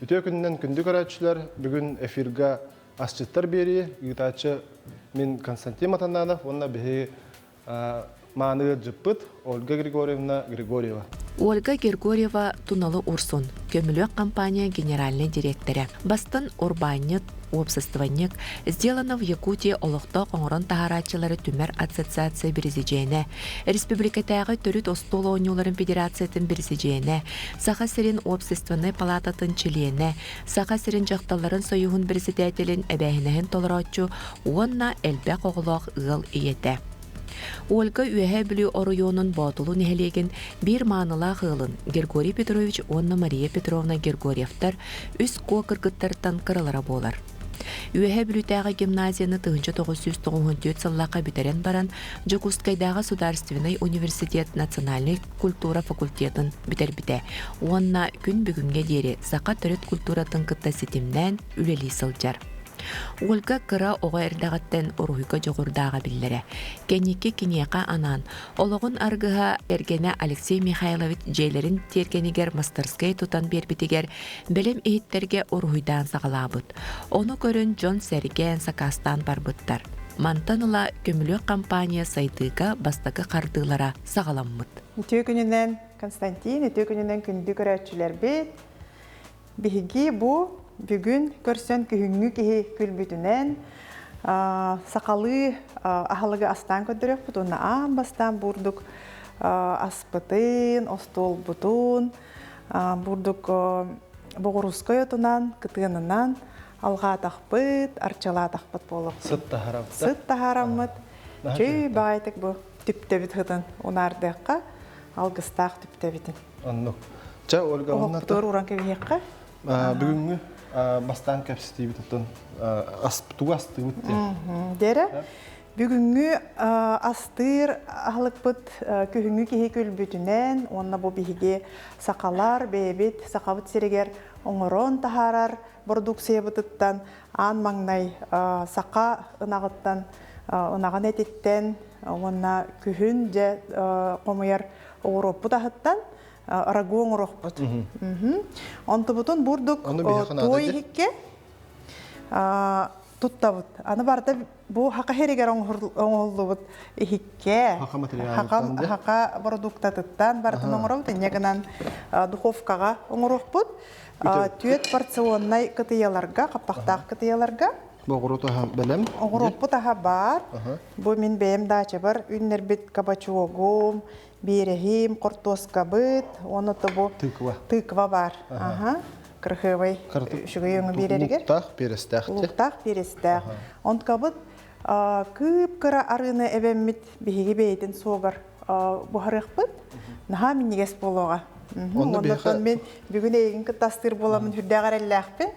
Үтүө күнүнэн күндү көрөөччүлэр, бүгүн эфирга асчыттар биэрии ыытааччы мин Константин Матананов уонна биһи мааны ыалдьыппыт Ольга Григорьевна Григорьева. Ольга Григорьева Туналы Урсун, Көмүлүөк компания генеральнай дириэктэрэ. Бастан урбаанньыт, уопсастыбанньык, Сделано в Якутии олохтоох оҥорон таһаарааччылары түмэр ассоциация бирисидьиэнэ, республикатааҕы төрүт остуол оонньууларын федерациятын бирисидьиэнэ, Саха сирин общественнай палаататын чилиэнэ, Саха сирин дьахталларын союһун председателин эбээһинэһин толорооччу уонна элбэх оҕолоох ыал ийэтэ. Ольга Үөһээ Бүлүү оройуонун Боотулу нэһилиэгин биир маанылаах ыалын Григорий Петрович уонна Мария Петровна Григорьевтар үс куо кыргыттартан кыралара буолар. Үөһээ Бүлүүтээҕи гимназияны 1994 сыллаахха бүтэрэн баран, Дьокуускайдааҕы Судаарственнай университет национальнай культура факультетын бүтэрбитэ уонна күн бүгүҥҥэ диэри саха төрүт культуратын кытта ситимнээн үлэлии сылдьар. Ольга кыра оҕо эрдэҕиттэн уруһуйга дьоҕурдааҕа биллэрэ. Кэнники киниэхэ анаан олоҕун аргыһа кэргэнэ Алексей Михайлович дьиэлэрин тиэргэнигэр мастарскай тутан биэрбитигэр бэлэм иһиттэргэ уруһуйдаан саҕалаабыт. Ону көрөн дьон сэргээн сакаастаан барбыттар. Мантан ыла көмүлүөк компания сайдыыга бастакы хардыылара саҕаламмыт. Үтүө күнүнэн, Константин, үтүө күнүнэн күндү көрөөччүлэрбит. Биһиги бу бүгүн көрсөн күһүҥҥү киһи күлбүтүнэн сахалыы аһылыгы астаан көрдөрүөхпүт уонна аан бастаан бурдук аспытын, остуолбутун, бурдук боҕуруускай отунан, кытыанынан алҕаатахпыт, арчылаатахпыт буолуох. Сыт таһараммыт. Сыт таһараммыт. Чүй баайтык бу түптөбүт хытын унардыахха алгыстаах түптэбитин. Оннук. Чэ, Ольга, Оһохпутугар ууран кэбиһиэххэ. Бүгүҥҥү бастаан кэпсэтиибит оттон тугу астыыбыт диэн. Дэрэ, бүгүҥҥү астыыр аһылыкпыт күһүҥҥү киһи күлбүтүнэн уонна бу биһиги сахалар бэйэбит сахабыт сиригэр оҥорон таһаарар бородууксуйабытыттан аан маҥнай саха ынаҕыттан ынаҕын этиттэн уонна күһүн дьэ хомуйар оҕуруоппут аһыттан рагу оҥоруохпут. Онтубутун бурдук туой иһиккэ туттабыт. Аны барыта бу хака хэригэр оҥоһуллубут иһиккэ хака продуктатыттан барытын оҥоробут. Инньэ гынан духовкаҕа оҥоруохпут. Түөрт порционнай кытыйаларга, хаппахтаах кытыйаларга Оҕуруот аһа бэлэм. Оҕуруоппут аһа баар. Бу мин бэйэм даачабар үүннэрбит кабачогум, биэрэһим, хортуоскабыт, уонна то бу тыква. Тыква баар. Аха. Кырыхыабай үчүгэй өҥү биэрэригэр. Луктаах, перестээх. Луктаах, перестээх. Онткабыт кыып-кыра арыыны эбэммит биһиги бэйэтин суогар буһарыахпыт. Наһаа минньигэс буолуоҕа. Оннуттан мин бүгүн эйигин кытта астыыр буоламмын сүрдээх эрэллээхпин.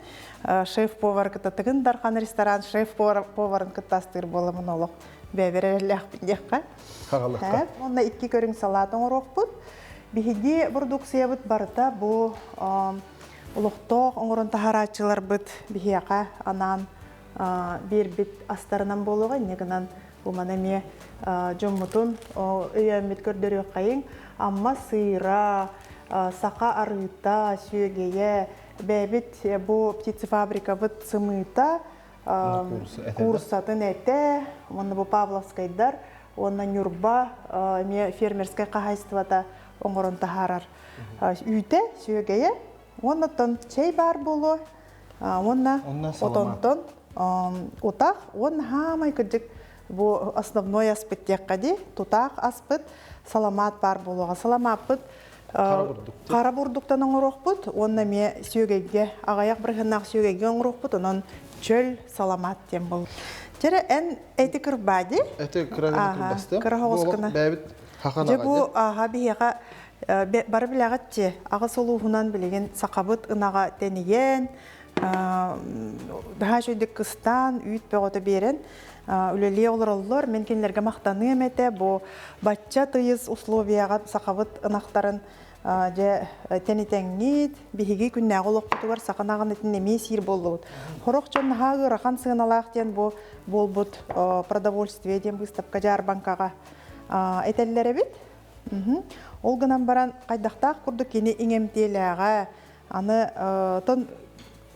Шеф-повар кытта Тыгын Дархан ресторан шеф-поварын кытта астыыр буоламмын олох бэйэбэр эрэллээхпин диэххэ. Хаҕалыкка. Уонна икки көрүҥ салаат оҥоруохпут. Биһиги продукциябыт барыта бу олохтоох оҥорон таһаарааччыларбыт биһиэхэ анаан биэрбит астарынан буолуоҕа. Инньэ гынан бу маны эмиэ дьоммутун өйөөммүт көрдөрүөххэйиҥ. Амма сыыра, саха арыыта, сүөгэйэ, бэйэбит бу птицефабрикабыт сымыыта, курсатын этэ, уонна бу Павловскайдар уонна Ньурба эмиэ фермерскэй хаһаайыстыбата оҥорон таһаарар үүтэ, сүөгэйэ. Уонна оттон чэй баар буолуо, уонна отонтон утах уонна хаамай кырдьык бу основной аспыт диэххэ дии, тутаах аспыт саламаат баар буолуоҕа. Саламааппыт хара бурдуктан оҥоруохпут уонна эмиэ сүөгэйгэ аҕыйах бырыһыаннаах сүөгэйгэ оҥоруохпут онон чөл саламаат диэн буол. Чэрэ эн эти кырбаа дии? Эти кыра гына кырбастым. Кыра соҕус гына. Бэйэбит хахан Дьэ бу аха биһиэхэ бары билэҕит дии аҕыс улууһунан билигин сахабыт ынаҕа тэнийэн наһаа үчүгэйдик кыстаан үүт бөҕөтө биэрэн үлэлии олороллор. Мин кинилэргэ махтаныам этэ. Бу бачча тыйыс условияҕа сахабыт ынахтарын дьэ тэнитэҥҥит, биһиги күннээҕи олохпутугар саха ынаҕын этин эмиэ сиир буоллубут. Сорох дьон наһаа ыарахан сыаналаах диэн бу буолбут продовольствие диэн быыстапка дьаарбаҥкаҕа этэллэр эбит. Ол гынан баран хайдахтаах курдук кини иҥэмтиэлээҕэ, аны тон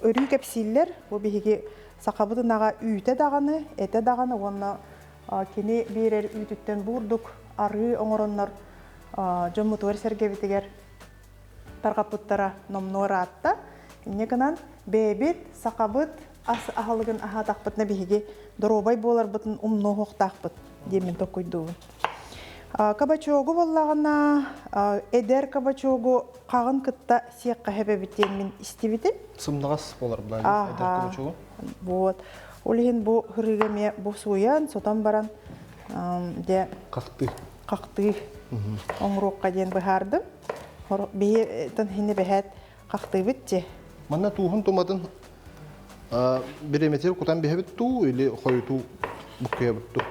Өрүү кэпсииллэр, бу биһиги сахабыт ынаҕа үүтэ даҕаны, этэ даҕаны уонна кини биэрэр үүтүттэн бурдук арыы оҥороннор дьоммутугар-сэргэбитигэр тарҕаппыттара номнуо ыраатта. Инньэ гынан бэйэбит сахабыт ас аһылыгын аһаатахпытына биһиги доруобай буоларбытын умнуоһуохтаахпыт диэммин токкуйдуубун. Кабачогу буоллаҕына эдэр кабачогу хаҕын кытта сиэххэ сөп диэн мин истибитим. Сымнаҕас буолар былаан эдэр кабачогу. Вот. Ол иһин бу хырыыга эмиэ бу сууйан, сотон баран дьэ хахтыы. Хахтыы оҥоруохха диэн быһаардым. Биһи хини бэһээт хахтыыбыт дьи. Манна тууһун туматын бириэмэтигэр кутан биһэбит туу или хойутуу буккуйабыт туу?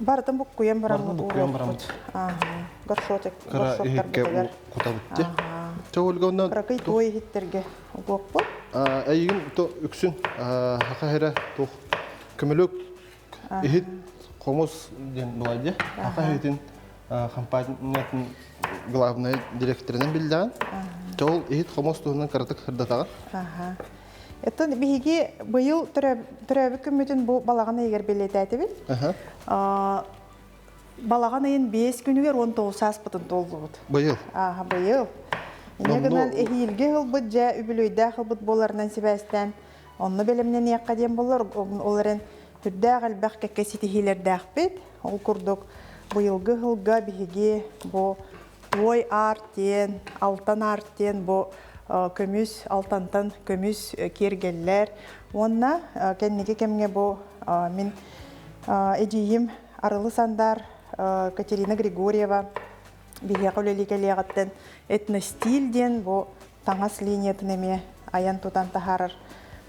Барытын буккуйан бараммыт. Буккуйан бараммыт. Горшочек, Кыра иһиккэ кутабыт дьи. Чэ Ольга онно Кыракый туой иһиттерге угуохпут. Эйигин то үксүн хаха хера туох көмөлөк иһит хомус диэн буолар дии. Хаха иһитин компаниятын главнай директорынан биллэҕин. Ол иһит хомус туһунан кыратык сырдатаҕын. Оттон биһиги быйыл төрөөбүт күммүтүн бу балаҕан ыйыгар бэлиэтээтибит. Балаҕан ыйын 5 күнүгэр 19 сааспытын туоллубут. Быйыл? Ааха, быйыл. Инньэ гынан эһиилги ылбыт дьэ үбүлүөйдээх ылбыт буоларынан сибээстээн онно бэлэмнэниэххэ диэн буоллар, ол эрэн сүрдээх элбэх кэккэ ситиһиилэрдээхпит. Ол курдук быйылгы сылга биһиги бу Туой Артиэн, Алтан Артиэн бу көмүс, алтантан көмүс киэргэллэр уонна кэнники кэмҥэ бу мин эдьиийим Арылы Сандар Катерина Григорьева биһиэхэ үлэлии кэлиэҕиттэн этностиль диэн бу таҥас линиятын эмиэ айан тутан таһаарар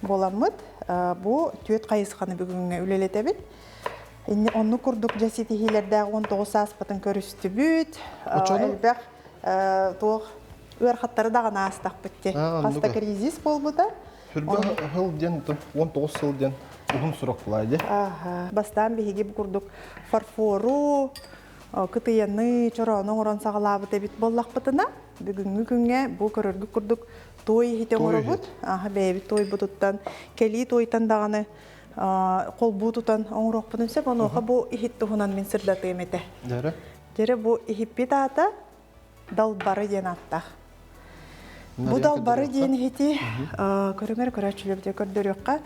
буоламмыт бу түөрт хайысханы бүгүҥҥэ үлэлэтэбит. Оннук курдук дьэ ситиһиилэрдээх 19 сааспытын көрүстүбүт. Элбэх туох ыарахаттары даҕаны аастахпыт дии. Хас да кризис буолбута. Сүрбэ сыл диэн 19 сыл диэн уһун срок буолаа дии. Бастаан биһиги бу курдук фарфору, кытыйаны, чороону оҥорон саҕалаабыт эбит буоллахпытына, бүгүҥҥү күҥҥэ бу көрөргүт курдук туой иһити оҥоробут. Бэйэбит туойбутуттан, кэлии туойтан даҕаны холбуу тутан оҥоруохпутун сөп. Онуоха бу иһит туһунан мин сырдатыам этэ. Дьэрэ? Дьэрэ бу иһиппит аата Далбары диэн ааттаах. Бу Далбары диэн иһити көрүҥэр көрөөччүлэрбитигэр көрдөрүөххэ.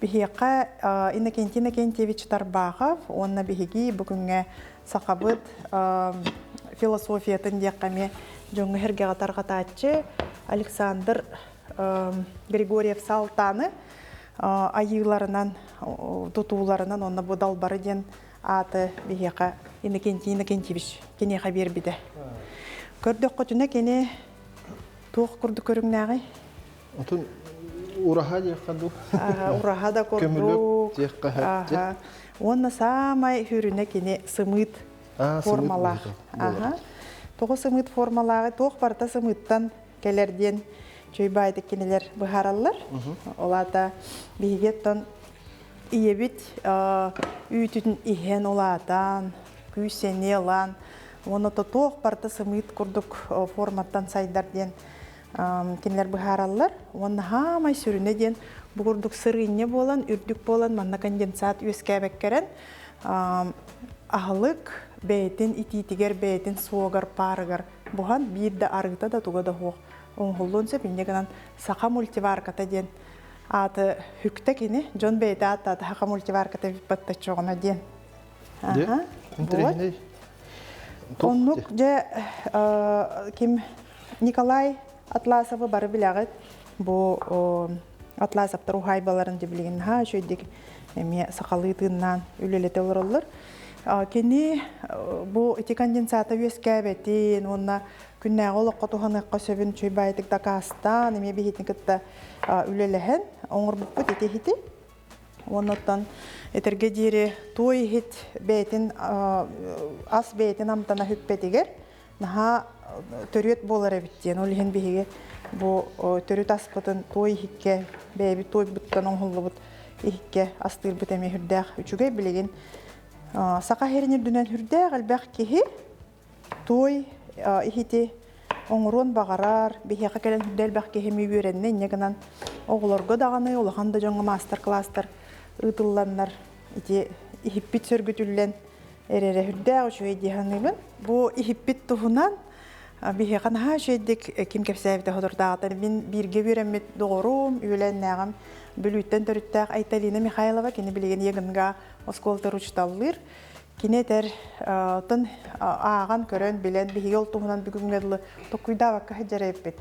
Биһиэхэ Иннокентий Иннокентьевич Тарбахов уонна биһиги бу күҥҥэ сахабыт философиятын диэххэ эмиэ дьоҥҥо сэргэҕэ тарҕатааччы Александр Григорьев Салтаны айыыларынан, тутууларынан уонна бу Далбары диэн ааты биһиэхэ Иннокентий Иннокентьевич киниэхэ биэрбитэ. Көрдөххүтүнэ кини туох курдук көрүҥнээҕий? Отун ураһа диэххэ дуу? Ураһа да курдук. Көмүлүк Уонна саамай хүрүнэ кини сымыыт формалаах. Тоҕо сымыыт формалааҕый? Туох барыта сымыыттан кэлэр диэн чөй баайдык кинилэр быһаараллар. Ол аата биһиги оттон ийэбит үүтүн иһэн улаатан, күүс-сэниэ ылан, уонна туох барыта сымыыт курдук форматтан сайдар диэн кинилэр быһаараллар. Уонна хаамай сүрүнэ диэн бу курдук сырыынньа буолан, үрдүк буолан манна конденсат үөскээбэккэрэн аһылык бэйэтин итиитигэр, бэйэтин суогар, паарыгар буһан биир да арыыта да туга да суох оҥоһуллуон сөп. Инньэ гынан саха мультиварката диэн ааты хүктэ кини дьон бэйэтэ ааттаата саха мультиварката баттаччоҕуна диэн. Интэриэһинэй. Оннук дьэ ким Николай Атласовы бары билэҕит. Бу Атласовтар уһаайбаларын дьэ билигин наһаа үчүгэйдик эмиэ сахалыы тыыннаан үлэлэтэ олороллор. Кини бу ити конденсата үөскээбэтин уонна күннээҕи олоххо туһаныахха сөбүн үчүгэй баайытык дакаастаан эмиэ биһитин кытта үлэлэһэн оҥорбуппут ити иһити. Уонна оттон этэргэ диэри туой иһит бэйэтин ас бэйэтин амтана бүппэтигэр наһаа төрүөт буолар эбит диэн. Ол иһин биһиги бу төрүт аспытын туой иһиккэ бэйэбит туойбуттан оҥоһуллубут иһиккэ астыырбыт эмиэ сүрдээх үчүгэй билигин саха сирин үрдүнэн сүрдээх элбэх киһи туой иһити оҥоруон баҕарар биһиэхэ кэлэн сүрдээх элбэх киһи эмиэ үөрэннэ инньэ гынан. Оҕолорго даҕаны, улахан да дьоҥҥо маастар-кылаастар ыытылланнар ити иһиппит сөргүтүллэн эрэрэ үрдээх үчүгэй дии саныыбын. Бу иһиппит туһунан биһиэхэ наһаа үчүгэйдик ким кэпсээбитэ соторутааҕыта мин бииргэ үөрэммит доҕорум, үөлээннээҕим Бүлүүттэн төрүттээх Айталина Михайлова, кини билигин ЕГНГ оскуолатыгар учууталлыыр. Кини этэр, тын ааҕан, көрөн, билэн, биһиги ол туһунан бүгүҥҥэ дылы токкуйдаабакка сылдьар эбиппит.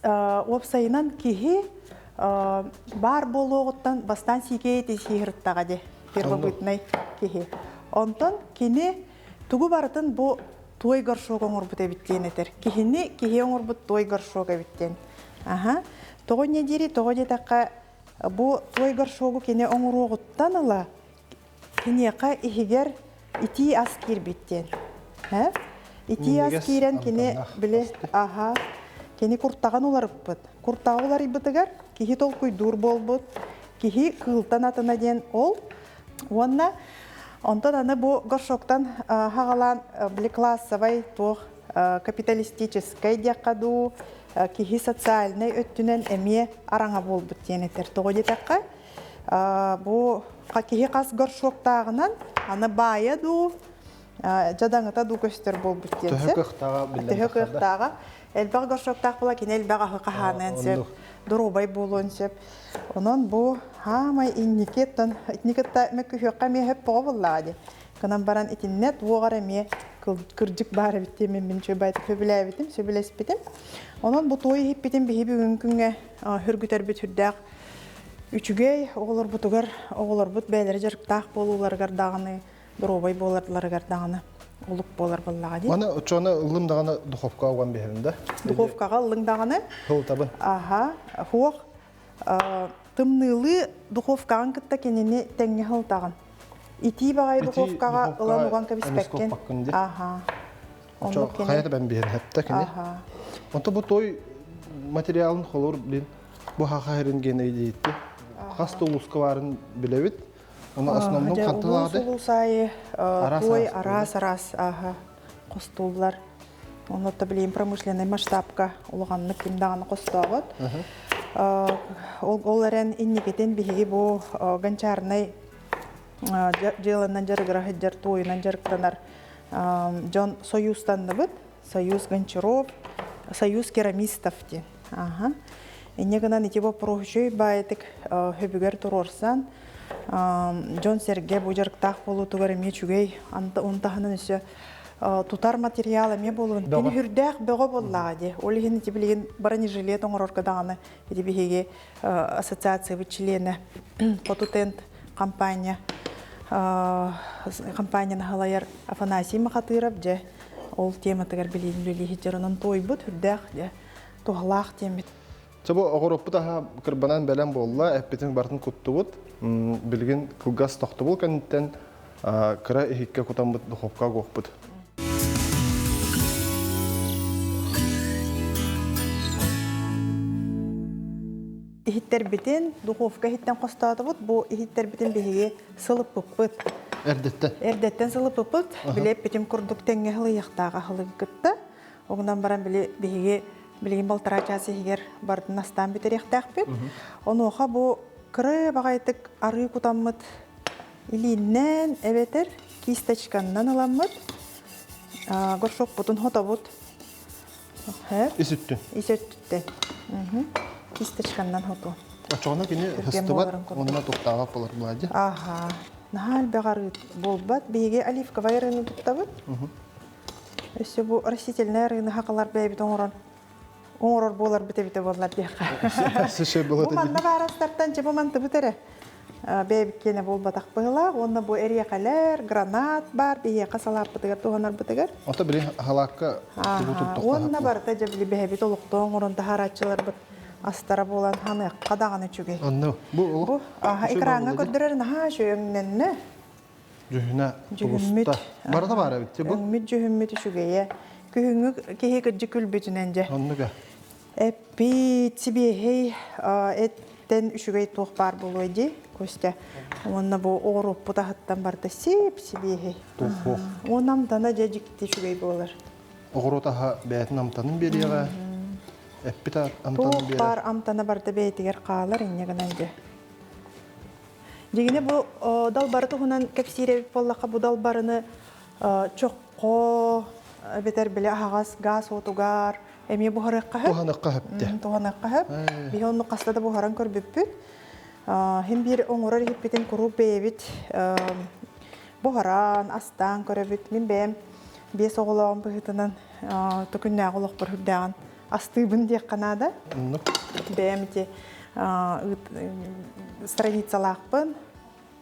Уопсайынан киһи баар буолуоҕуттан бастаан сиикэй эти сиһырыттаҕа дии, первобытный киһи. Онтон кини тугу барытын бу туой горшок оҥорбут эбит диэн этэр. Киһини киһи оҥорбут туой горшок эбит диэн. Аха. Тоҕо инньэ диири, тоҕо диэтэххэ, бу туой горшогу кини оҥоруоҕуттан ыла киниэхэ иһигэр итии ас киирбит диэн. Итии ас киирэн кини били аха кини куртаҕын уларыппыт. Куртаҕы уларыйбытыгар киһи толкуйдуур буолбут. Киһи кыылтан атына диэн ол. Уонна онтон аны бу горшоктан хаҕалаан били классовай туох капиталистическай диэххэ дуу киһи социальнай өттүнэн эмиэ араҥа буолбут диэн этэр. Тоҕо диэтэххэ бу киһи хас горшоктааҕынан аны баайа дуу дьадаҥыта дуу көстөр буолбут диэн Төһө кыахтааҕа биллэн Төһө кыахтааҕа элбэх горшоктаах буола кини элбэх аһы хаһааныан сөп, доруобай буолуон сөп. Онон бу хаамай инники оттон итини кытта мөккүһүөххэ эмиэ сөп тоҕо буоллаҕа дии. Гынан баран итиннэ туоҕар эмиэ кырдьык баар эбит диэн мин чөбайтык сөбүлээбитим, сөбүлэспитим. Онон бу туой иһиппитин биһи бүгүҥҥү күҥҥэ хөргүтэрбит сүрдээх үчүгэй оҕолорбутугар оҕолорбут бэйэлэрэ дьарыктаах буолууларыгар даҕаны доруобай буоларларыгар даҕаны олук буолар буоллаҕа дии. Маны оччоҕуна ыллым даҕаны духовкаҕа уган биһэбин да? Духовкаҕа ыллыҥ даҕаны. Һылтабын. Аха, хуох тымныылыы духовкаҕын кытта кинини тэҥҥэ һылтаҕын. Итии баҕайы духовкаҕа ылан уган кэбиспэккин. Аха. Оннук кини. Хайа да биһэн хепте кини. Аха. Онто бу той материалын холор блин бу хаха херин гене диитти. Хас да улууска баарын билэбит. Оны основном хантылаады. Улуус аайы той араас-араас аха хостууллар. Онно билим промышленный масштабка улаханнык ким даҕаны хостообот. Ол эрэн инникитин биһиги бу гончарнай дьыаланан дьарыгыра сылдьар, туойунан дьарыктанар дьон союзтанныбыт. Союз гончаров, Союз керамистов диэн. Аха. Инньэ гынан ити боппуруоһу үчүгэй баайытык хөбүгэр туруорсан, дьон-сэргэ бу дьарыктаах буолуутугар эмиэ үчүгэй, он таһынан өссө тутар материал эмиэ буолуон. Кини үрдээх бөҕө буоллаҕа дии. Ол иһин ити билигин бронежилет оҥорорго даҕаны ити биһиги ассоциациябыт чилиэнэ Хоту Тент компания компанияны халайар Афанасий Махатыров дьэ ол тематыгар билиин үлэлии дьаронон туойбут үрдээх дьэ туһалаах диэммит. Чэ бу оҕороппут аһа кырбанан бэлэм буолла, эппитин барытын куттубут. Билигин кылгас тохтобул кэнниттэн кыра иһиккэ кутаммыт духовка угуохпут. Иһиттэрбитин духовка иһиттэн хостоотубут. Бу иһиттэрбитин биһиги сылыппыппыт. Эрдэттэн. Эрдэттэн сылыппыппыт. Били эппитим курдук тэҥҥэ сылыйыахтаах аһылыгы кытта. Оҕунан баран били биһиги билигин балтараа чаас иһигэр барытын астаан бүтэриэхтээхпит. Онуоха бу кыра баҕайытык арыы кутаммыт илииннэн эбэтэр кисточканнан ыламмыт горшокпутун хотобут. Ис өттүн. Ис өттүттэн. Кисточканнан хоту. Оччоҕуна кини хыстыбат уонна туохтаабат болар буолаа Аха. Наһаа элбэх арыы буолбат. Биһиги оливковай арыыны туттабыт. Өссө бу растительнай арыыны хакалар бэйэбит оҥорон оҥорор буоларбыт эбитэ буоллар диэххэ. Бу манна баарастартан дьэ бу мантыбыт эрэ бэйэбит киэнэ буолбатах быһылаах уонна бу эриэхэлэр, гранат баар биһиэхэ салааппытыгар туһанарбытыгар. Ото били халаакка тугу туттахха Уонна барыта дьэ били бэйэбит олохтоох оҥорон таһаарааччыларбыт астара буолан ханыахха даҕаны үчүгэй. Онно бу Бу экраҥҥа көрдөрөр наһаа үчүгэй өҥнөннө. Дьүһүнэ тубуста. Барыта баар эбит бу. Өҥмүт дьүһүммүт үчүгэйэ. Күһүҥҥү киһи кырдьык күлбүтүнэн дьэ. Оннуга. Эппит сибиэһэй эттэн үчүгэй туох баар буолуой дии, Костя. Уонна бу оҕуруоппут аһыттан барыта сип-сибиэһэй. Туох. Уонна амтана дьэ дьикти үчүгэй буолар. Оҕуруот аһа бэйэтин амтанын биэриэҕэ. Эппит амтанын Туох баар амтана барда бэйэтигэр хаалар инньэ гынан дьэ. Дьигини бу далбары туһунан кэпсиир эбит буоллахха, бу далбарыны чоххо эбэтэр били аһаҕас гаас уотугар эмиэ буһарыахха сөп. Туһаныахха сөп. Туһаныахха сөп. Биһи онну хаста да буһаран көрбүппүт. Хим биир оҥорор иһиппитин куруук бэйэбит буһаран, астаан көрөбүт. Мин бэйэм биэс оҕолоом быһыытынан төкүннээҕи олохпор үрдээҕин астыыбын диэххэ наада. Бэйэм ити страницалаахпын,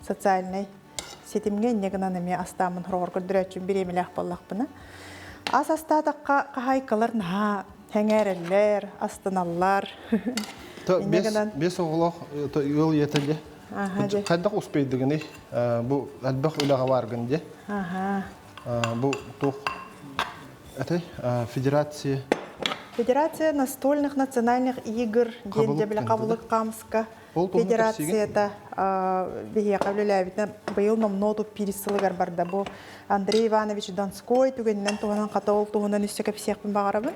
социальнай ситимҥэ инньэ гынан эмиэ астааммын хороҕор көрдөрөөччүм бириэмэлээх буоллахпына. Ас астаатахха хаһаайкалар наһаа сэҥээрэллэр, астыналлар. Биэс оҕолоох ыал ийэтэ дьэ. Хайдах успейдыгыный? Бу элбэх үлэҕэ бааргын дьэ. Бу туох этэй? Федерация Федерация настольных национальных игр диэн дьэбилэ хабылык хаамыска федерацията биһиэхэ үлэлээбитэ быйыл номнуо туппиир сылыгар барда. Бу Андрей Иванович Донской түгэнинэн туһунан хата ол туһунан өссө кэпсиэхпин баҕарабын.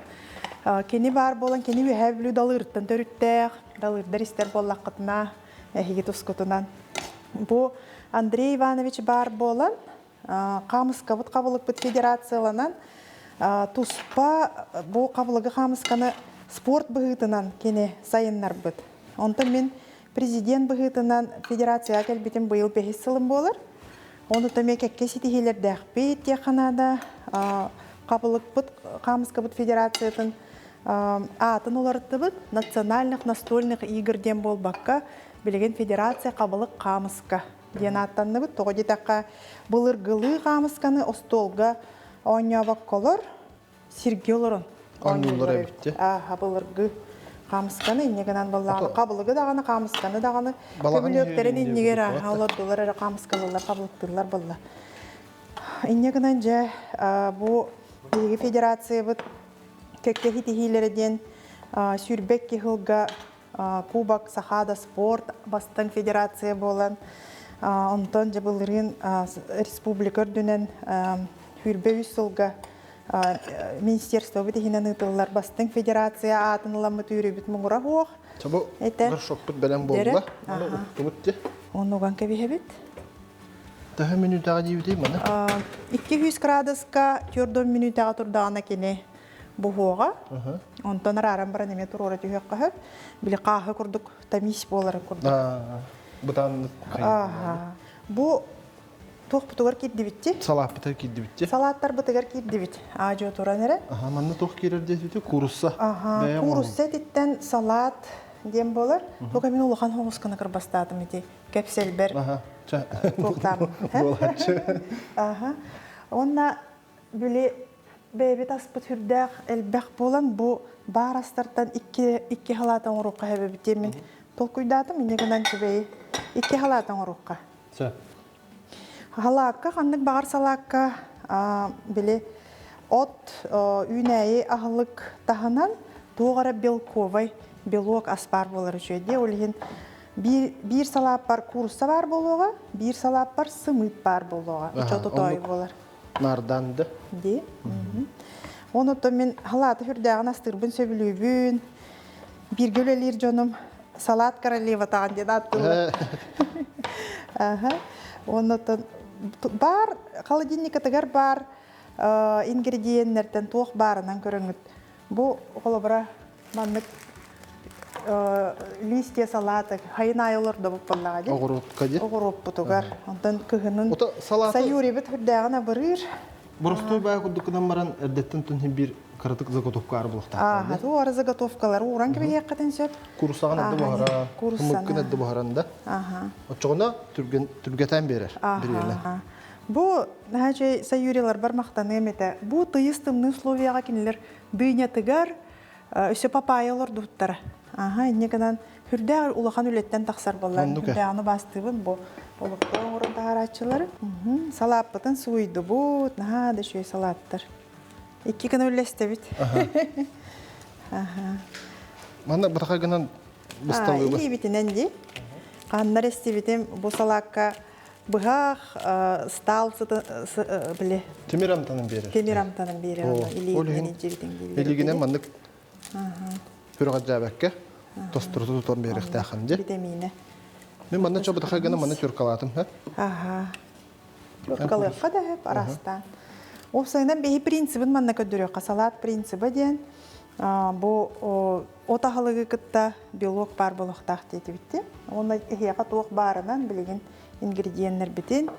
Кини баар буолан кини Үөһээ Бүлүү Далыырыттан төрүттээх, Далыырдар истэр буоллаххытына эһиги тускутунан. Бу Андрей Иванович баар буолан хаамыскабыт хабылыкпыт федерацияланан туспа бу хабылыгы хаамысканы спорт быһыытынан кини сайыннарбыт. Онтон мин президент быһыытынан федерацияҕа кэлбитим быйыл бэһис сылым буолар. Ону эмиэ кэккэ ситиһиилэрдээхпит диэххэ наада. Хабылыкпыт хаамыскабыт федерациятын аатын уларыттыбыт. Национальных настольных игр диэн буолбакка, билигин федерация хабылык хаамыска диэн ааттанныбыт. Тоҕо диэтэххэ, былыргылыы хаамысканы остуолга оонньообокколор, сиргэ олорон оонньууллар эбит. Ааха былыргы хаамысканы инньэ гынан баллааны хабылыгы даҕаны хаамысканы даҕаны көмүлүөктэрин иннигэр ааха олордулар эрэ хаамыскалыыллар хабылыктыыллар буолла. Инньэ гынан дьэ бу биһиги федерациябыт кэккэ ситиһиилэрэ диэн 22 сылга Кубок Сахада спорт бастыҥ федерация буолан, онтон дьэ былырыын республика үрдүнэн 23 сылга министерствобыт иһинэн ыытыллар бастыҥ федерация аатын ыламмыт үөрүүбүт муҥура суох. Бу горшокпут бэлэм буолла. Оны уктубут дии. Оннуган кэбиһэбит. Төһө мүнүүтэҕэ диибитий маны? 200 градуска 4 мүнүүтэҕэ турдаҕына кини буһуоҕа. Онтон арааран баран эмиэ туруора түһүөххэ сөп. Били хааһы курдук тамис буоларын курдук. Бытааннык. Бу туохпутугар киирдибитти? Салааппытыгар киирдибитти. Салааттарбытыгар киирдибит. Аадьуо туран эрэ. Аха, манна туох киирэр диэбити? Куурусса. Аха, куурусса этиттэн салаат диэн буолар. Туга мин улахан хоҕусканы кырбастаатым ити кэпсэлбэр. Аха, Туохтаам. Буолааччы. Аха. Уонна били бэйэбит аспыт сүрдээх элбэх буолан бу баар астартан икки икки халаат оҥоруохха сөбөбүт диэммин толкуйдаатым инньэ гынан үчүгэй икки халаат оҥоруохха Сөп. Халаакка ханнык баҕар салаакка били от үүнээйи аһылык таһынан туох эрэ белковай белок ас баар буолар үчүгэй дии ол иһин биир биир салааппар куурусса баар буолуоҕа биир салааппар сымыыт баар буолуоҕа оччото тоой буолар Наардаан да. Дии. Онуттан мин халааты үрдээҕин астыырбын сөбүлүүбүн. Бииргэ үлэлиир дьонум салат королеватаҕын диэн ааттыыллар. Аха. Оннуттан баар холодильникатыгар баар ингредиеннэртэн туох баарынан көрөҥүт. Бу холобура маннык листья салата хайын аайы олордобут буоллаҕа дии. Оҕуруотка дии. Оҕуруоппутугар. Онтон кыһынын саюрибит үрдээҕин абырыыр. Боростуой баа курдук гынан баран эрдэттэн түнһин биир кыратык заготовка арбылахтаах. Ааха, туора заготовкалары ууран кэбиһиэххитин сөп. Курсаҕын эрдэ буһаран, хымыккын эрдэ буһаран да. Оччоҕуна түргэтэн биэрэр. Аха. Бу наһаа саюриларбар махтаныам этэ. Бу тыйыс тымныы условияҕа кинилэр дынятыгар Өссө папайя олордубуттара. Аха, инньэ гынан үрдээх улахан үлэттэн тахсар буоллар. Үрдээҕини бастыыбын бу олохтоох оҥорон таһаарааччылары. Салааппытын сууйдубут, наһаа да үчүгэй салааттар. Икки гына үллэстэбит. Аха. Манна бытахай гынан бысталыыбын. Илиибитинэн дии. Ханнар эстибитим бу салаакка быһах стал сыты били тимир амтанын биэрэр тимир амтанын биэрэр илиигинэн илдьибитин илиигинэн маннык. Хүрҕадьаабакка тостуруту тутан биэриэхтээххин дии. Витамина. Мин манна чобутаха гына манна тюркалаатым, ха? Аха. Тюркалыахха да сөп араастаан. Уопсайынан биһи принцибин манна көрдөрүөххэ. Салат принциба диэн бу от аһылыгы кытта белок баар буолуохтаах диэтибитти. Уонна эһиэхэ туох баарынан билигин ингредиеннэрбитин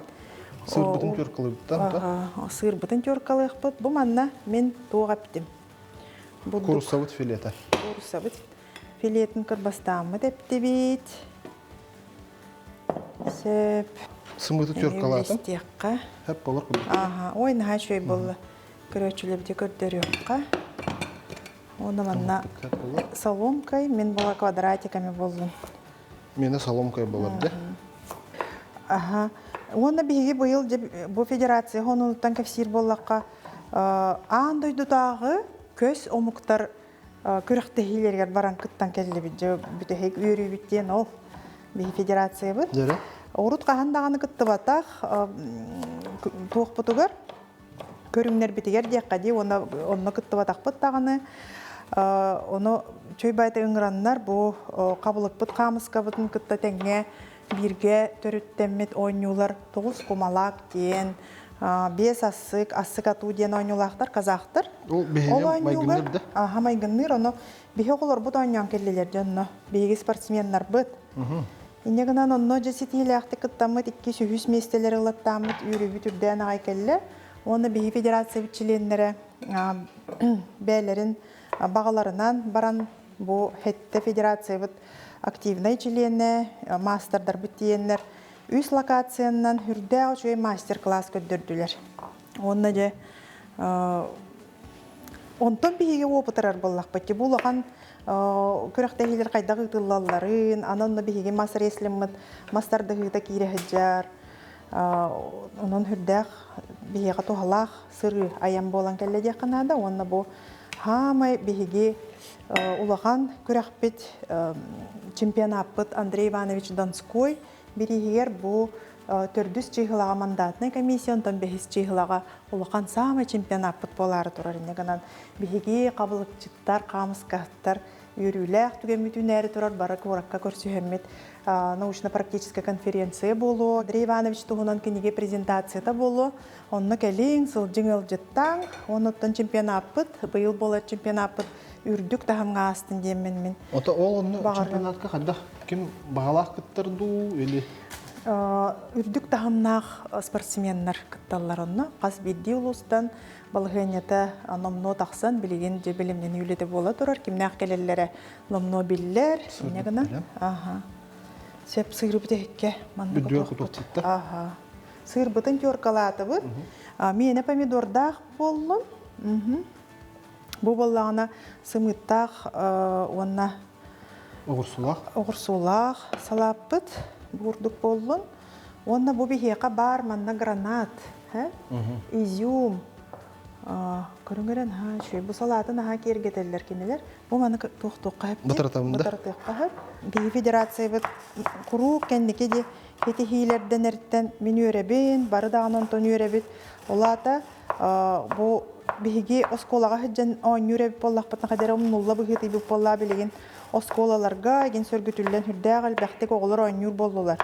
Сыырбытын тюркалыыбыттан да? Сыырбытын тюркалыахпыт. Бу манна мин туох эптим? Куруссабыт филета. Куруссабыт филетин кырбастааммыт эптибит. Сөп. Сымыыты тюркалаатым. Үллэстиэххэ. Хөп болор курдук. Ааха, ой, наһаа үчүгэй буолла. Көрөөччүлэрбити көрдөрүөххэ. Уонна манна соломкой, мин була квадратиками боллун. Мені соломкой болар де. Аха. Уонна биһиги быйыл бу федерация хонунуттан кэпсиир буоллахха, аан дойдутааҕы көс омуктар күрэхтэһиилэригэр баран кыттан кэллибит. Дьэ, бүтэһик үөрүүбүт диэн ол биһи федерациябыт. Урут хаһан даҕаны кыттыбатах туохпутугар көрүҥнэрбитигэр диэххэ дии уонна онно кыттыбатахпыт даҕаны ону чөй байта ыҥыраннар бу хабылыкпыт хаамыскабытын кытта тэҥҥэ бииргэ төрүттэммит оонньуулар тоҕус кумалаак диэн биэс ассык ассык атуу диэн оонньуулаахтар казахтар ол оонньууга аха майгынныыр ону биһи оҕолорбут оонньоон кэллилэр дьонно биһиги спортсменнарбыт Инньэ гынан онно дьэ ситиһиилээхтик кыттаммыт иккис, үһүс миэстэлэри ылаттааммыт үөрүүбүт үрдээн аҕай кэллэ. Уонна биһиги федерациябыт чилиэннэрэ бэйэлэрин баҕаларынан баран бу хэттэ федерациябыт активнай чилиэнэ, маастардарбыт тиийэннэр үс локациянан үрдээх үчүгэй мастер-класс көрдөрдүлэр. Уонна дьэ Онтон биһиги уопутарар буоллахпыт. Бу улахан күрэхтэһиилэр хайдах ыытыллалларын, аны онно биһиги мас рестлиммыт мас тардыһыыта киирэ сылдьар. Онон үрдээх биһиэхэ туһалаах сырыы айан буолан кэллэ диэххэ наада. Уонна бу хаамай биһиги улахан күрэхпит чемпионаппыт Андрей Иванович Донской бирииһигэр бу төрдүс чыыһылаҕа мандатнай комиссия, онтон бэһис чыыһылаҕа улахан саамай чемпионаппыт буолаары турар инньэ гынан биһиги хабылыкчыттар, хаамыскаһыттар үөрүүлээх түгэммит үүнээри турар бары куоракка көрсүһэммит научно-практическая конференция буолуо, Андрей Иванович туһунан кинигэ презентацията буолуо. Онно кэлиҥ, сылдьыҥ ыалдьыттааҥ. Оннуттан чемпионаппыт, быйыл буолар чемпионаппыт үрдүк таһымҥа аастын диэммин мин. Ото ол онно чемпионатка хайдах ким баҕалаах кыттар дуу или Үрдүк таһымнаах спортсменнар кытталлар онно. Хас биирдии улуустан балаһыанньата номнуо тахсан, билигин дьэ бэлэмнэнии үлэтэ буола турар. Кимнээх кэлэллэрэ номнуо биллэр. Инньэ гынан. Аха. Сөп сыырбыт иһиккэ маннык отуохпут. Аха. Сыырбытын теркалаатыбыт. Миэнэ помидордаах буоллун. Бу буоллаҕына сымыыттаах уонна Оҕурсулаах. Оҕурсуулаах салааппыт бурдук буоллун. Уонна бу биһиэхэ баар манна гранат, изюм. Көрүҥ ха үчүгэй. Бу салааты наһаа киэргэтэллэр кинилэр. Бу маны туох-туохха сөп Бытаратабын да. Бытаратыахха сөп. Биһи федерациябыт куруук кэнники ди кэтиһиилэрдэнэртэн мин үөрэбин, бары даҕаны онтон үөрэбит. Ол аата бу биһиги оскуолаҕа сылдьан оонньуур эбит буоллахпытына хадара умнулла быһыытыйбыт буоллаа билигин оскуолаларга игин сөргүтүллэн сүрдээх элбэхтик оҕолор оонньуур буоллулар.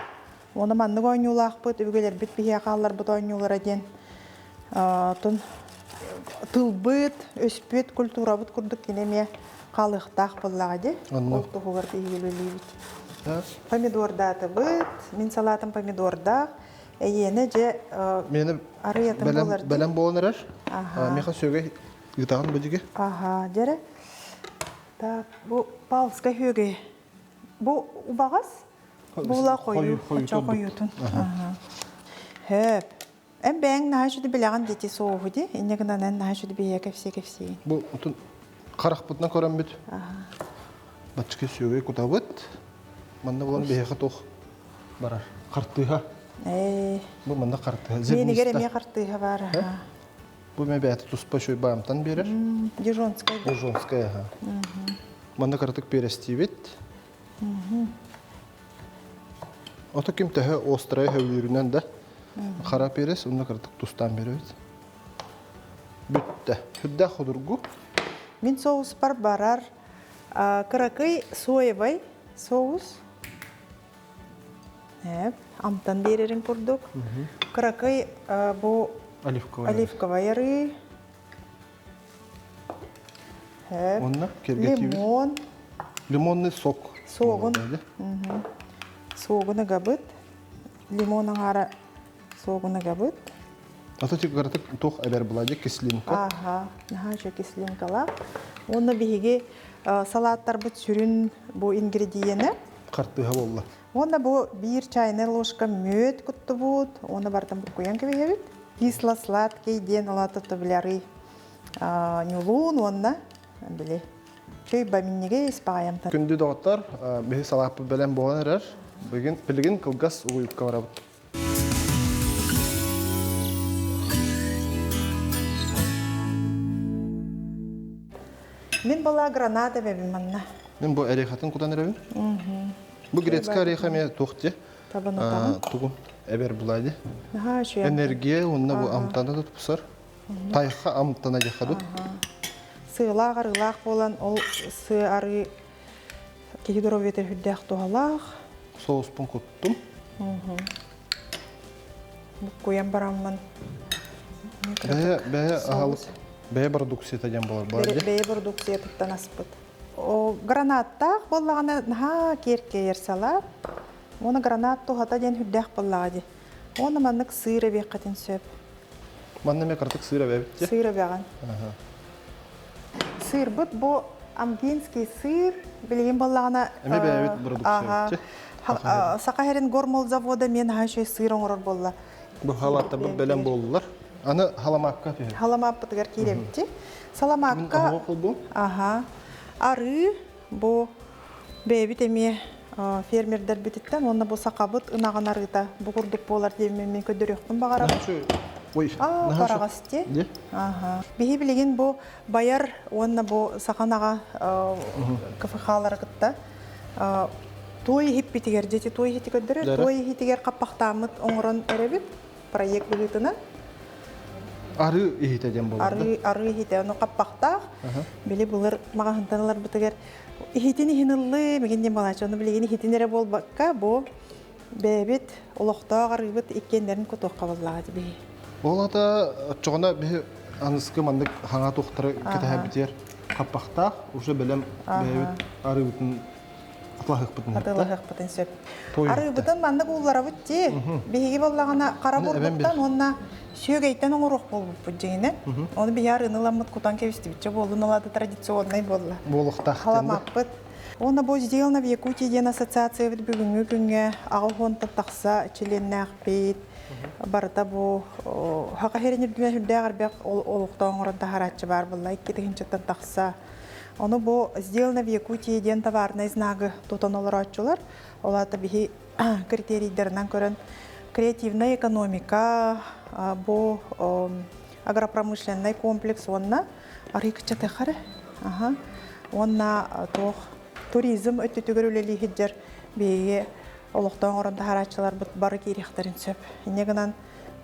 Уонна маннык оонньуулаахпыт, өбүгэлэрбит биһиэхэ хаалларбыт оонньуулара диэн тун тылбыт, өспүт, культурабыт курдук кини эмиэ хаалыахтаах буоллаҕа дии. Ол туһугар биһиги үлэлиибит. Помидордаатыбыт. Мин салаатым помидордаах. Эйиэнэ дьэ Мені арыйатын бэлэм, буолар бэлэм буолан эрэр. Миха сүөгэй ыытаҕын бу диги. Аха, дьэрэ. Так, бу палска сүөгэй. Бу убаҕас? Була хойуу, очо хойуутун. Хөп. Эн бэйэҥ наһаа үчүгэй билэҕин дити соуһу ди. Инньэ гынан эн наһаа үчүгэй бэйэ кэпсиэ кэпсиигин. Бу отун харахпытынан көрөммүт. Баччыка сүөгэй кутабыт. Манна булан биһиэхэ туох барар. Хартыыһа. Ээ. Бу манна хартыыһа. Миэнигэр эмиэ хартыыһа баар. Бу мэ бэйэтэ туспа үчүгэй баамтан биэрэр. Дижонская. Дижонская, аха. Манна кыратык перестиибит. Ото ким төһө острая хөвлүүрүнэн да хара перес, онно кыратык тустаан беребит. Бүттэ. Хүрдээх худургу. Мин соуспар барар. Кыракый соевай соус. Амтан берерин курдук. Кыракый бу оливковай арыы. Онна Лимон. Лимонный сок. Согун. Согун ыгабыт. Лимон аҥаара согун ыгабыт. Ата тик туох эбэр булади кислинка. Аха, наһаа үчүгэй кислинкалаах. Уонна биһиги салааттарбыт сүрүн бу ингредиене. Хартыыһа буолла. Уонна бу биир чайная ложка мүөт куттубут, уонна бартан буккуйан кэбиһэбит. Кисло-сладкий диэн олата билярый ньулуун уонна били чөй баминниге испаҕайамтан. Күндү доҕоттор, биһи салааппыт бэлэм буолан эрэр. Бүгүн билигин кылгас угуйукка барабыт. Мин была граната бэбин манна. Мин бу эрехатын кутан эрэбин. Бу грецкая ореха эмиэ туох дии? Тугу эбэр булай Энергия уонна бу амтана да тупсар. Тайха амтана дьахаду. Сыалаах арыылаах буолан ол сыа арыы киһи доруобуйата үрдээх туһалаах. Соуспун куттум. Буккуйан бараммын. Бэйэ бэйэ аһалык бэйэ продукцията диэн буолар баар. Бэйэ продукциятыттан аспыт. О, гранаттаах буоллаҕына наһаа киэркэйэр салаат. Уонна гранат туһата диэн үрдээх буоллаҕа дии. Уонна маннык сыыр эбиэххитин сөп. Манна эмиэ кыратык сыыр эбэбит дии. Сыыр эбэҕин. Сыырбыт бу амгинский сыр билигин буоллаҕына Эмиэ бэйэбит продукция. Саха сирин гормолзавода мен наһаа үчүгэй сыыр оҥорор буолла. Бу халааттарбыт бэлэм буоллулар. Аны халамаакка түһэр. Халамааппытыгар киирэбит. Саламаакка аха арыы бу бэйэбит эмиэ фермердэрбититтэн уонна бу сахабыт ынаҕын арыыта бу курдук буолар диэммин мин көрдөрүөхпүн баҕарабын. Ой, параҕас дии. Аха. Биһи билигин бу Байар уонна бу саха КФХ-лары кытта туой иһиппитигэр, дети туой иһити көрдөрөр, туой иһитигэр хаппахтааммыт оҥорон эрэбит проект быһыытынан. Арыы иһитэ диэн буолар. Арыы, арыы иһитэ, ону хаппахтаах. Били былыр маҕаһынтан ыларбытыгар иһитин иһин ыллыы, мигин диэн балааччы, ону билигин иһитин эрэ буолбакка, бу бэйэбит олохтоох арыыбыт иккиэннэрин кутуохха буоллаҕа биһи. Ол ата оччоҕуна биһи аныскы маннык хаҥа туохтары кэтэһэбитигэр хаппахтаах уже бэлэм бэйэбит арыыбытын атылаһыахпытын атылаһыахпытын сөп. Арыыбытын маннык уулларабыт дии. Биһиги буоллаҕына хара бурдуктан уонна сүөгэйтэн оҥоруох буолбуппут дьиҥинэ. Ону биһи арыыны ыламмыт кутан кэбистибитчэ буоллун ол традиционнай буолла. Буолуохтаах. Халамаппыт. Уонна бу «Сделано в Якутии» диэн ассоциациябыт бүгүҥҥү күҥҥэ аҕыс тахса чилиэннээхпит. Барыта бу Саха сирин үрдүнэн сүрдээх элбэх олохтоох оҥорон таһарааччы баар буолла, 2 тыһыынчаттан тахса. Ону бу «Сделано в Якутии» диэн товарнай знагы тутан олорооччулар. Ол аата биһи критерийдэринэн көрөн креативная экономика, бу агропромышленный комплекс уонна арыы кыччатыаххара. Аха. Уонна туох туризм өттүтүгэр үлэлииһиддэр биһиги олохтоох оҥорон таһарааччыларбыт бары киириэхтэрин сөп. Инньэ гынан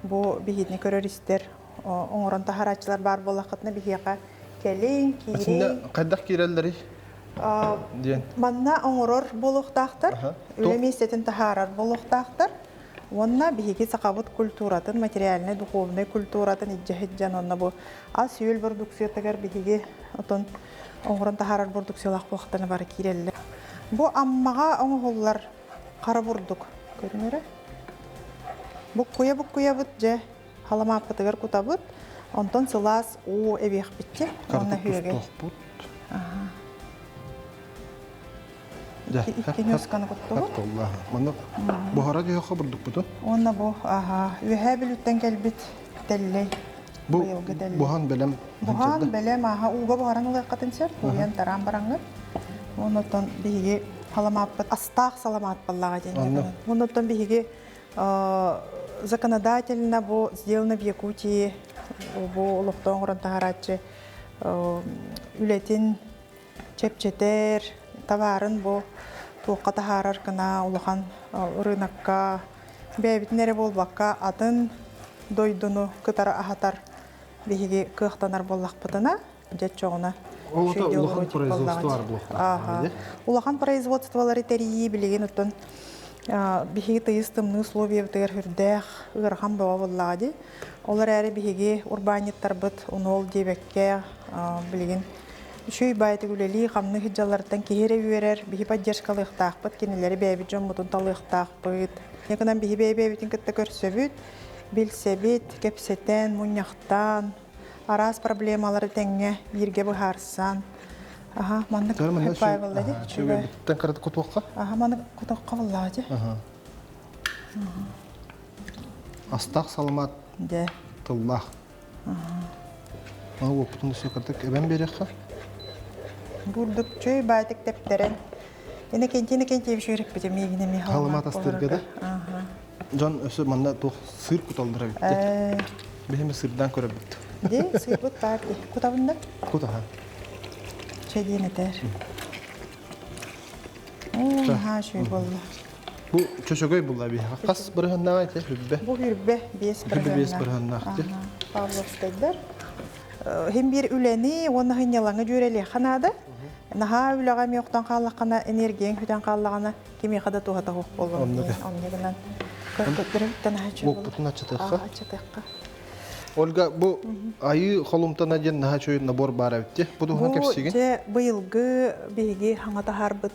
бу биһиини көрөр истэр оҥорон таһарааччылар баар буоллаххытына биһиэхэ кэлиҥ, киириҥ. Хайдах киирэллэрий? Диэн. Манна оҥорор буолуохтаахтар, үлэ миэстэтин таһаарар буолуохтаахтар. Уонна биһиги сахабыт культуратын, материальнай, духовнай культуратын илдьэ онно бу ас-үөл продукциятыгар биһиги отон оҥорон таһаарар продукциялаах буолуохтарына бары киирэллэр. Бу Аммаҕа оҥоһуллар хара бурдук көрүҥөрө. Буккуйа буккуйабыт дьэ халамааппытыгар кутабыт. Онтон сылаас уу эбиэхпитчи. Уонна хүөгэй. Икки ньуосканы куттубут. Манна буһара диэххэ бурдукпутун. Уонна бу аха үөһээ Бүлүүттэн кэлбит тэллэй. Бу буһан бэлэм. Буһан бэлэм аха ууга буһаран ылыаххытын сөп, ууйан тараан бараҥҥыт. Оннуттан биһиги саламааппыт астаах саламаат буоллаҕа диэн. Оннуттан биһиги законодательно бу «Сделано в Якутии» бу олохтоох оҥорон таһарааччы үлэтин чэпчэтэр, табаарын бу туохха таһаарар гына улахан рынокка бэйэбитин эрэ буолбакка атын дойдуну кытары аһатар биһиги кыахтанар буоллахпытына, дьэ чоҕуна. Ол ата улахан производство бар буолуохтаах. Улахан производстволары тэрийии билигин оттон биһиги тыйыс тымныы условиябытыгар хүрдээх ыарахан бөҕө буоллаҕа дии. Ол эрээри биһиги урбаанньыттарбыт унуол диэбэккэ билигин үчүгэй баайытык үлэлии хамныы сылдьалларыттан киһи эрэ үөрэр, биһи поддержкалыахтаахпыт, кинилэри бэйэбит дьоммутун талыахтаахпыт. Гынан биһи бэйэ-бэйэбитин кытта көрсөбүт, билсэбит, кэпсэтэн, мунньахтаан, араас проблемалары тэҥҥэ бииргэ быһаарсан. Аха, маннык хайпай ди. Чүгэй карат кутуохха? Аха, маннык кутуохха буллаа ди. Астаах саламаат тыллаах. Аны уоппутун өссө кырдык эбэн биэриэххэ. Бурдук чөй баайтык тэптэрэн. Эне кентини кентиэбиш үөреппитим миигин эми халамаат астырга да. Дьон өссө манна туох сыр куталлара битти. Биһиме сырдан көрөбүт. Де сыйбыт баар кутабын да? Кутаха. Чэй диэн этэр. Оо, наһаа үчүгэй буолла. Бу чөчөгөй булла биһиэхэ. Хас бырыһаннаах эти хүрбэ? Бу хүрбэ 5 Хүрбэ 5 бырыһаннаах ти. Павловскайдар. Хим бир үлэни уонна хынньалаҥы дьүөрэлиэххэ наада. Наһаа үлэҕэ эмиэ охтон хааллаххына, энергияҥ бүтэн хааллаҕына, кимиэхэ да туһата суох буолуо. Оннук гынан көрдөрөбүттэн наһаа үчүгэй Уоппутун аччатыахха. Аччатыахха. Ольга, бу айыы холумтана диэн наһаа үчүгэй набор баар эбит. Бу туһунан кэпсиигин. Бу дьэ быйылгы биһиги хаҥа таһаарбыт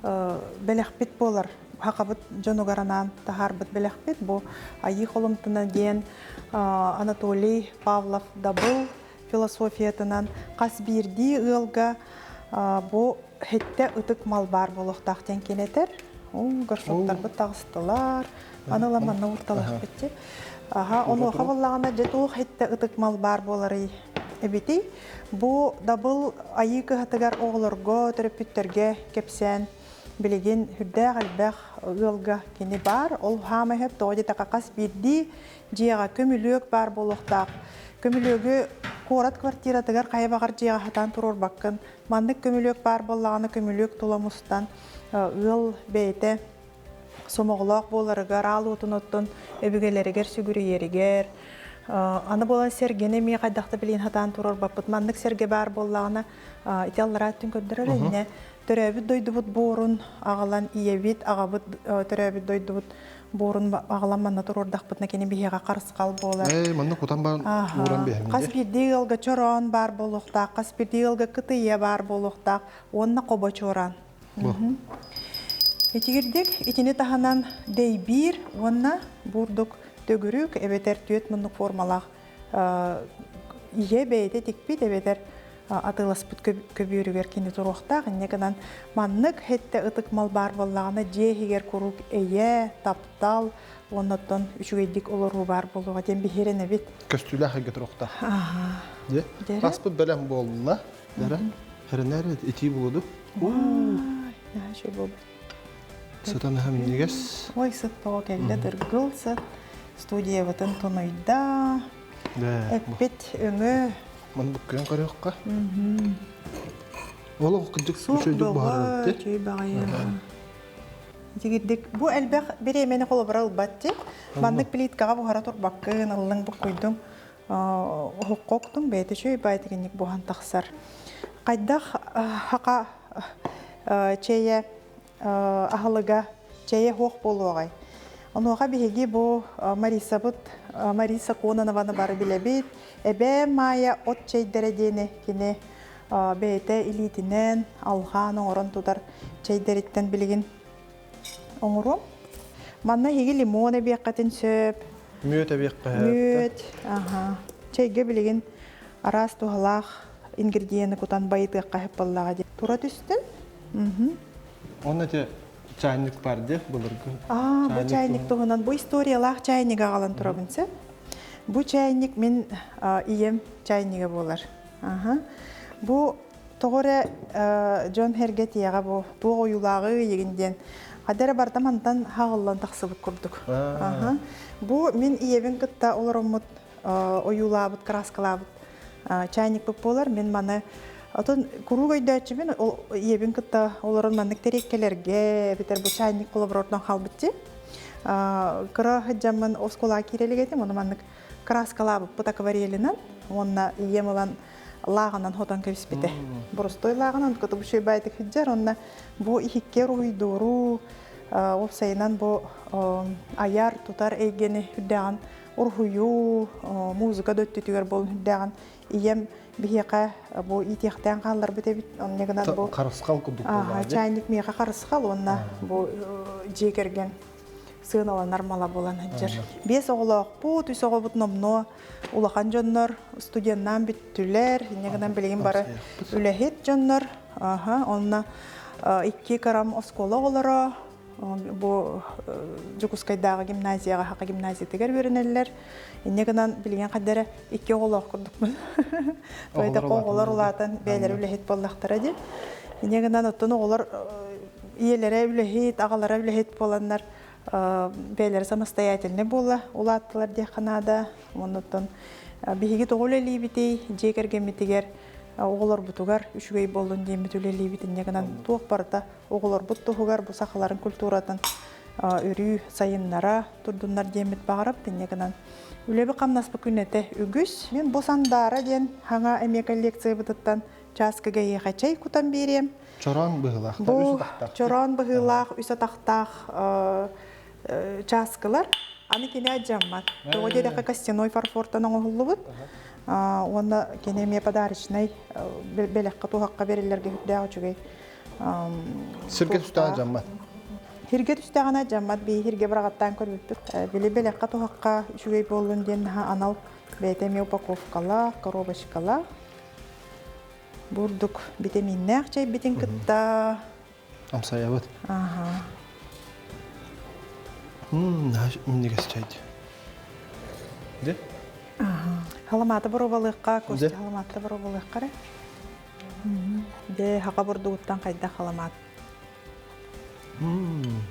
бэлэхпит буолар. Хахабыт дьонугар анаан таһаарбыт бэлэхпит бу айыы холумтана диэн Анатолий Павлов Дабыл философиятынан хас биирдии ыалга бу хиттэ ытык мал баар буолуохтаах диэн кини этэр. Горшоктарбыт таҕыстылар. Аны ламанна урталахпыт. Аха, онуоха буоллаҕына дьэ туох хиттэ ытык мал баар буоларый эбитий? Бу дабыл айыы кыһатыгар оҕолорго, төрөппүттэргэ кэпсээн билигин үрдээх элбэх ыалга кини баар. Ол хаама иһэп тоҕо диэтэххэ хас биирдии дьиэҕэ көмүлүөк баар буолуохтаах. Көмүлүөгү куорат квартиратыгар хайа баҕар дьиэҕэ хатаан туруорбаккын. Маннык көмүлүөк баар буоллаҕына көмүлүөк тула мустан ыал бэйэтэ сомоҕолоох буоларыгар, аал уотун оттон өбүгэлэригэр сүгүрүйэригэр, аны буолан сэргэни эмиэ хайдах да билин хатаан туруорбаппыт. Маннык сэргэ баар буоллаҕына, ити аллараа өттүн көрдөрөр иннэ төрөөбүт дойдубут буорун аҕалан ийэбит, аҕабыт төрөөбүт дойдубут буорун аҕалан манна туруордахпытына кини биһиэхэ харысхал буолар. Ээ, манна кутан баран ууран биэһэм. Хас биирдии ыалга чороон баар буолуохтаах, хас биирдии ыалга кытыйа баар буолуохтаах уонна хобо чуораан. Итигирдик итини таһынан дэйбиир уонна бурдук төгүрүк эбэтэр түөт муннук формалаах ийэ бэйэтэ тикпит эбэтэр атыыласпыт көбүөрүгэр кини туруохтаах. Инньэ гынан маннык хэттэ ытык мал баар буоллаҕына дьиэ иһигэр куруук эйэ, таптал уонна оттон үчүгэйдик олоруу баар буолуоҕа диэн биһирэнэбит. Көстүүлээх эйгэ туруохтаах. Дьэ, аспыт бэлэм буолла. Дара, хэрэнээр итии булуду. Наһаа буолбут. Сытан минньигэс. Ой, сыт тоҕо кэллэ дыргыл сыт. Студиябытын тунуйда. Эппит өҥө. Ман буккуйан көрүөххэ. Олох кырдьык үчүгэйдик буһарар. Чүй баҕайы. Дигирдик бу элбэх бириэмэни холобура ылбат ти. Маннык плиткаҕа буһара турбаккын, ыллыҥ буккуйдуҥ. Оһоххоктуҥ бэйэтэ үчүгэй баайтыгынник буһан тахсар. Хайдах хака чэйэ аһылыга чэйэ хуох буолуоҕай. Онуоха биһиги бу Марисабыт Мариса Кононованы бары билэбит. Эбээ Маайа от чэйдэрэ диэни кини бэйэтэ илиитинэн алҕаан оҥорон тутар чэйдэриттэн билигин оҥоруом. Манна эһиги лимон эбиэххитин сөп. Мүөт эбиэххэ Мүөт, аха. Чэйгэ билигин араас туһалаах ингредиены кутан байытыахха сөп буоллаҕа дии. Тура түстүн. Онно ити чайник бар дии былыргы. Аа, бу чайник туһунан бу историялаах чайник аҕалан турабын сөп. Бу чайник мин ийэм чайнига буолар. Аха. Бу тоҕо эрэ дьон эргэ тиэҕэ бу туох ойуулааҕы ыйыгын диэн хада эрэ барыта мантан хаҕыллан тахсыбыт курдук. Аха. Бу мин ийэбин кытта олороммут ойуулаабыт, краскалаабыт чайникпыт буолар. Мин маны отон куруук өйдөөччүбүн ол ийэбин кытта олорон маннык тэриэккэлэргэ эбэтэр бу чайник холобурортон хаалбытчы. Кыра сылдьаммын оскуолаҕа киирэ илик этим, ону маннык краскалаабыппыт акварелинэн уонна ийэм ылан. Лааҕынан хотон кэбиспитэ. Боростой лааҕынан кытыбы байтык хиджар онна бу иһикке уруһуйдууру уопсайынан бу айар тутар эйгэни үрдэҕин уруһуйуу музыка да өттүтүгэр болун үрдэҕин ийэм биһиэхэ бу иитиэхтээн хаалларбыт эбит онно гынан бу харысхал курдук буоллаҕа чайник миэхэ харысхал уонна бу дьиэ кэргэн сыаналанар мала буолан сылдьар. Биэс оҕолоохпут, үс оҕобут номнуо улахан дьоннор студеннаан бүттүлэр, инньэ гынан билигин бары үлэһит дьоннор. Аха, онно икки кырам оскуола оҕолоро бу Дьокуускайдааҕы гимназияҕа Хака гимназиятыгар үөрэнэллэр. Инньэ гынан билигин хаддара икки оҕолоох курдукпун. Тоойдоххо оҕолор улаатан бэйэлэрэ үлэһит буоллахтара дии. Инньэ гынан оттон оҕолор ийэлэрэ үлэһит, аҕалара үлэһит буоланнар бэйэлэрэ самостоятельнай буола улааттылар диэххэ наада. Оннуттан биһиги тоҕо үлэлиибитий, дьиэ кэргэммитигэр оҕолорбутугар үчүгэй буоллун диэммит үлэлиибит инньэ гынан туох барыта оҕолорбут туһугар бу сахаларын культуратын өрүү сайыннара турдуннар диэммит баҕарабыт инньэ гынан үлэби хамнаспыт күннэтэ үгүс. Мин бу Сандаара диэн хаҥа эмиэ коллекциябытыттан чааскыга эйиэхэ чэй кутан биэриэм. Чороон быһыылаах, Бу үс атахтаах. Чороон быһыылаах, үс атахтаах чааскылар. Аны кини алдьаммат. Тоҕо диэтэххэ костяной фарфортан оҥоһуллубут. Уонна кини эмиэ подарочнай бэлэххэ туһахха бэриллэргэ сүрдээх үчүгэй. Сиргэ түстэҕэ алдьаммат. Сиргэ түстэҕинэ алдьаммат. Биһи сиргэ быраҕаттаан көрбүппүт. Били бэлэххэ туһахха үчүгэй буоллун диэн наһаа анал бэйэтэ эмиэ упаковкалаах, коробочкалаах. Бурдук битэмииннээх чэйбитин кытта амсайабыт. Аха. Минньигэс чай. Де? Аха. Халамааты боруобалыахха, Костя халамаатта боруобалыахха эрэ. Де, хака бурдугуттан хайдах халамаат? Мм,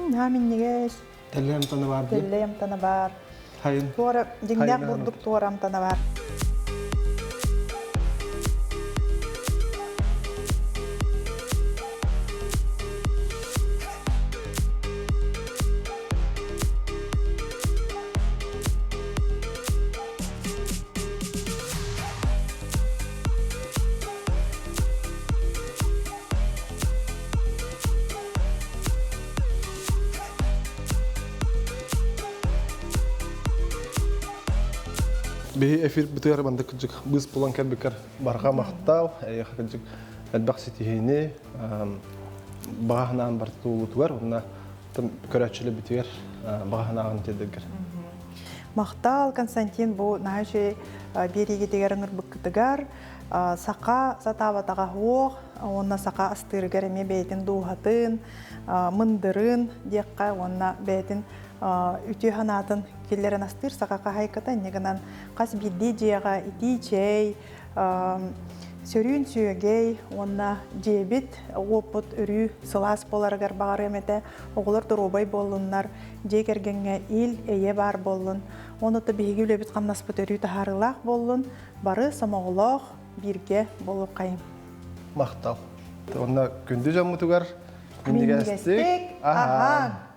минньигэс. Тэллэй амтана бар. Тэллэй амтана бар. Хайын. Туора, дьиҥнээх бурдук туора амтана бар. Биһи эфир бытыгар маннык кырдьык быыс булан кэлбиккэр барҕа махтал, эйиэхэ кырдьык элбэх ситиһиини баҕа санаан барыта туолуутугар уонна көрөөччүлэрбитигэр баҕа санааҕын тиэрдэргэр. Махтал, Константин, бу наһаа үчүгэй биэриигитигэр ыҥырбыккытыгар саха сатаабатаҕа суох уонна саха астыырыгар эмиэ бэйэтин дууһатын, мындырын диэххэ уонна бэйэтин үтүө санаатын киллэрэн астыыр саха хаһайката инньэ гынан хас биирдии дьиэҕэ итии чэй, сөрүүн сүөгэй уонна дьиэбит уоппут өрүү сылаас буоларыгар баҕарыам этэ. Оҕолор доруобай буоллуннар, дьиэ кэргэҥҥэ ил, эйэ баар буоллун. Уонна биһиги үлэбит-хамнаспыт өрүү таһаарыылаах буоллун, бары сомоҕолоох бииргэ буолуоххайыҥ. Махтал. Онно күндү дьоммутугар минньигэстик аһааҥ!